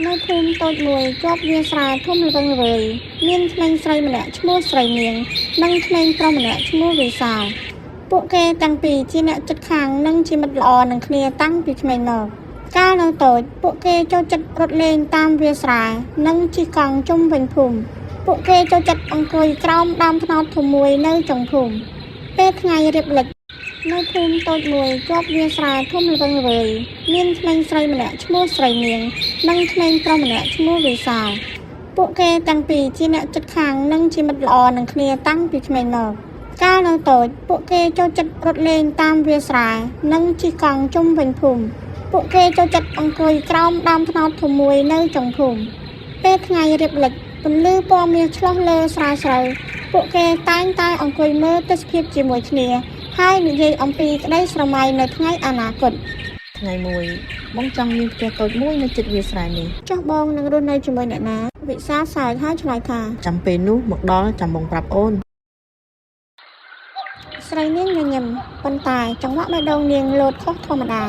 នៅភូមិតូចមួយជាប់វាលស្រែធំល្វឹងល្វើយមានក្មេងស្រីម្នាក់ឈ្មោះស្រីនាង និងក្មេងប្រុសម្នាក់ឈ្មោះវិសាលពួកគេទាំងពីរជាអ្នកជិតខាងនិងជាមិត្តល្អនឹងគ្នាតាំងពីក្មេងមកកាលនៅតូចពួកគេចូលចិត្តរត់លេងតាមវាលស្រែនិងជិះកង់ជុំវិញភូមិពួកគេចូលចិត្តអង្គុយក្រោមដើមត្នោតធំមួយនៅចុងភូមិពេលថ្ងៃរៀបលិច នៅភូមិតូចមួយជាប់វាលស្រែធំល្វឹងល្វើយមានក្មេងស្រីម្នាក់ឈ្មោះស្រីនាង និងក្មេងប្រុសម្នាក់ឈ្មោះវិសាលពួកគេទាំងពីរជាអ្នកជិតខាងនិងជាមិត្តល្អនឹងគ្នាតាំងពីក្មេងមកកាលនៅតូចពួកគេចូលចិត្តរត់លេងតាមវាលស្រែនិងជិះកង់ជុំវិញភូមិពួកគេចូលចិត្តអង្គុយក្រោមដើមត្នោតធំមួយនៅចុងភូមិពេលថ្ងៃរៀបលិចពន្លឺពណ៌មាសឆ្លុះលើស្រែស្រូវពួកគេតែងតែអង្គុយមើលទេសភាពជាមួយគ្នា ហើយនិយាយអំពីក្តីស្រមៃនៅថ្ងៃអនាគត ថ្ងៃមួយបងចង់មានផ្ទះតូចមួយនៅជិតវាលស្រែនេះ ចុះបងនឹងរស់នៅជាមួយអ្នកណាវិសាលសើចហើយឆ្លើយថា ចាំពេលនោះមកដល់ចាំបងប្រាប់អូន ស្រីនាងញញឹមប៉ុន្តែចង្វាក់បេះដូងនាងលោតខុសធម្មតា